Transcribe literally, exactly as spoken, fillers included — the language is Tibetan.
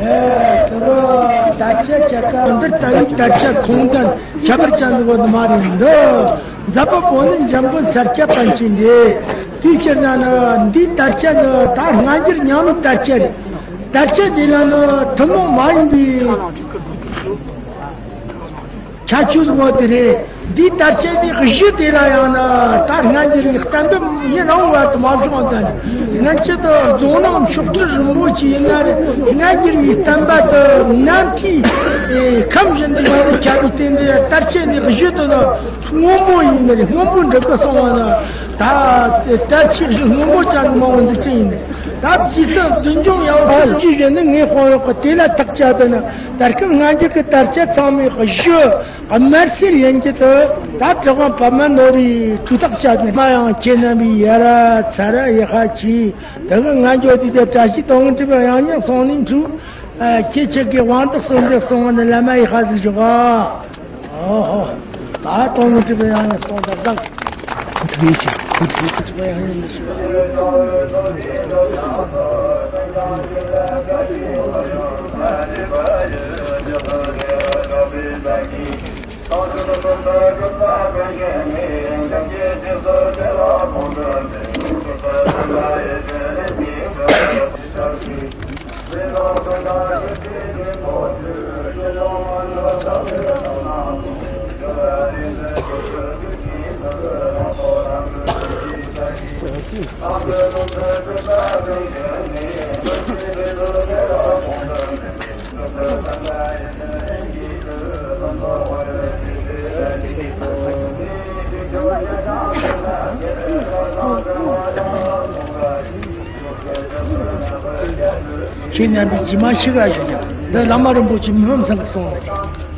ཨེ། དེ་རུ་དར་ཆ་ཆེ་ཁ་འདིར་ལྟ་བུའི་དར་ཆ་ཁོང་དང་ཁྱད་པར་ཅན་འདུག་པ་མ་རེད་འདུག། ཛཔ་པོ་ནི་འཇམ་པོ་སར་སྐྱ་པཎ་ཆེན་རེད། དེའི་ཕྱིར་ན་ནི་འདིའི་དར་ཆ་ནི་ད་སྔ་འགྱུར་ཉམས་ལེན་དར་ཆ་རེད། དར་ཆ་འདི་ལ་ནི་ཐུན་མོང་མ་ཡིན་པའི་ཁྱད་ཆོས་ངོ་དེ་རེད། འདིའི་དར་ཆ་འདི་གཞི་དེ་ལ་ཡང་ན་ད་སྔ་འགྱུར་གྱི་བསྟན་པ་ཡུན་རིང་བར་དུ་མ་བྱུང་བ་དང་། སྔ་ཕྱི་དུ་རྫོང་ནང་ཆོག་ཁྲི་རིན་པོ་ཆེ་ཡིན་ན་རེད། སྔ་འགྱུར་གྱི་བསྟན་པ་དུ་ནམ་མཁའི་ཁམས་བཞིན་དུ་ཡོང་བར་བྱ་བའི་རྟེན་འདི་དར་ཆ་འདི་གཞི་དུ་ནི་སྔོན་པོ་ཡིན་ན་རེད། སྔོན་པོ་འགྲུབ་པ་སོང་བ་ན་ད་དར་ཆ་གཞི་སྔོན་པོ་ཅན་དུ་མ་འོངས་འཛུགས་སྐྲུན་ཡིན། ད་དུས་གསུམ་བདུད་འཇོམས་ཡང་དག་གི་གཞི་ནི་ངའི་དཔུང་རོགས་ཀྱི་དེ་ལ་ཐག་བཅད་དུ་ནི། ད་སྐབས་སྔ་འགྱུར་གྱི་དར་ཆ་ཚང་མའི་གཞི་དམར་སེར་ཡིན་གྱི་དུ། ད་གྲུབ་དབང་པདྨ་ནོར་བུའི་གྲུབ་རྟགས་བཅད་ནས་མ་ཡང་ཁྱེད་རྣམ་པའི་ཡ་ར་ཚ་ར་ཡི་ཧ་ཆི། ད་གི་ང་འཇོག་དུས་དེ་བཀྲ་ཤིས་དོན་གྲུབ་ཡང་སྙིང་སོང་ནས་འཁྲུག། ཁྱེད་ཆེ་གི་དབང་དུ་གསོལ་འདེབས་སོང་བ་ནི་བླ་མ་ཡི་ཧ་ཟིག་ཞོག་ཨ། ཨོ་ཧོ། ད་དོན་གྲུབ་ཡང་སོང་ད་བཟང་། ཁོ་ཐུག་ཡིན་ཞིག་ཁོ་ཐུག་ཡིན་ཞིག་ཁྱེད་རྣམ་པའི་རྗེས་མ་ཤི་ག་ཞུ་ཀྱང་འདི་བླ་མ་རིན་པོ་ཆེ་མི་ཕམ་ཚང་གིས་གསུངས་པ་རེད།